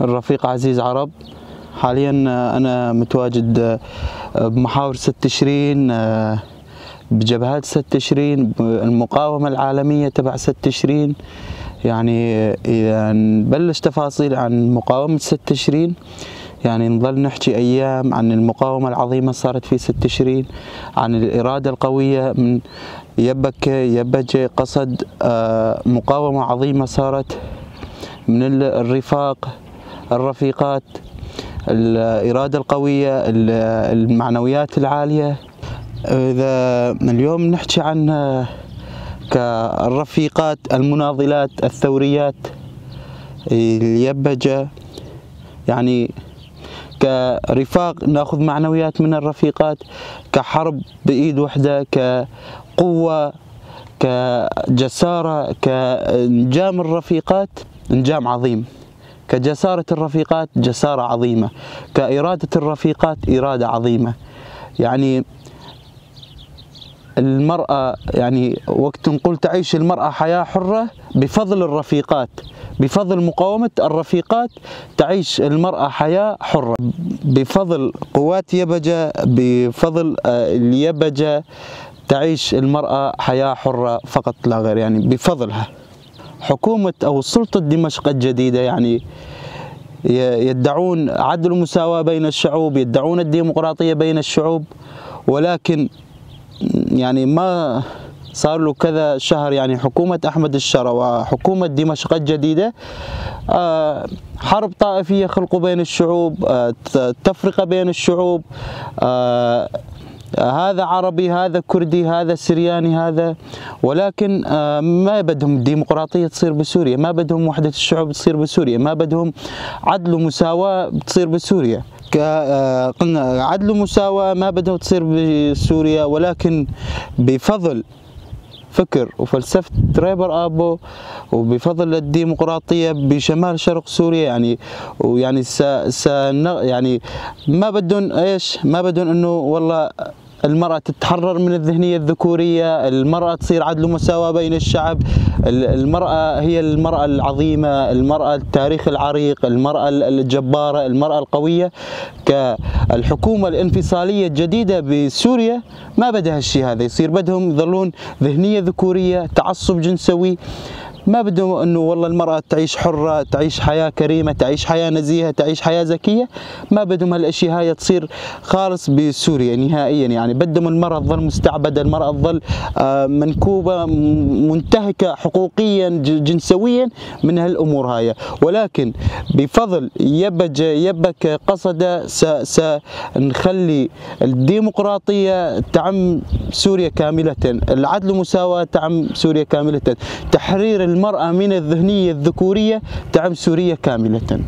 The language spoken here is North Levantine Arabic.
الرفيق عزيز عرب. حاليا أنا متواجد بمحاور 6 تشرين، بجبهات 6 تشرين، المقاومة العالمية تبع 6 تشرين. يعني إذا نبلش تفاصيل عن مقاومة 6 تشرين، يعني نظل نحكي أيام عن المقاومة العظيمة صارت في 6 تشرين، عن الإرادة القوية من يبك يبج قصد، مقاومة عظيمة صارت من الرفاق الرفيقات، الإرادة القوية، المعنويات العالية. إذا اليوم نحكي عن كالرفيقات المناضلات الثوريات اليبجة، يعني كرفاق ناخذ معنويات من الرفيقات، كحرب بإيد وحدة، كقوة، كجسارة، كإنجام الرفيقات إنجام عظيم، كجسارة الرفيقات جسارة عظيمة، كإرادة الرفيقات إرادة عظيمة. يعني المرأة، يعني وقت نقول تعيش المرأة حياة حرة بفضل الرفيقات، بفضل مقاومة الرفيقات تعيش المرأة حياة حرة، بفضل قوات يبجة، بفضل اليبجة تعيش المرأة حياة حرة فقط لا غير، يعني بفضلها. حكومة أو سلطة دمشق الجديدة يعني يدعون عدل ومساواة بين الشعوب، يدعون الديمقراطية بين الشعوب، ولكن يعني ما صار له كذا شهر، يعني حكومة أحمد الشرع وحكومة دمشق الجديدة حرب طائفية خلقوا بين الشعوب، تفرقة بين الشعوب، هذا عربي، هذا كردي، هذا سرياني، هذا. ولكن ما بدهم الديمقراطية تصير بسوريا، ما بدهم وحدة الشعوب تصير بسوريا، ما بدهم عدل ومساواة تصير بسوريا. قلنا عدل ومساواة ما بدهم تصير بسوريا، ولكن بفضل فكر وفلسفة ريبر أبو وبفضل الديمقراطية بشمال شرق سوريا، يعني ويعني يعني ما بدهم ايش؟ ما بدهم انه والله المرأة تتحرر من الذهنية الذكورية، المرأة تصير عدل ومساواة بين الشعب، المرأة هي المرأة العظيمة، المرأة التاريخ العريق، المرأة الجبارة، المرأة القوية. كالحكومة الانفصالية الجديدة بسوريا ما بدها الشيء هذا يصير، بدهم يظلون ذهنية ذكورية، تعصب جنسوي، ما بدهم انه والله المرأة تعيش حرة، تعيش حياة كريمة، تعيش حياة نزيهة، تعيش حياة ذكية. ما بدهم هالاشياء هاي تصير خالص بسوريا نهائيا. يعني بدهم المرأة تظل مستعبدة، المرأة تظل منكوبة، منتهكة حقوقيا جنسويا من هالامور هاي. ولكن بفضل يبج يبك قصده سنخلي الديمقراطية تعم سوريا كاملة، العدل والمساواة تعم سوريا كاملة، تحرير المرأة من الذهنية الذكورية تعم سوريا كاملة.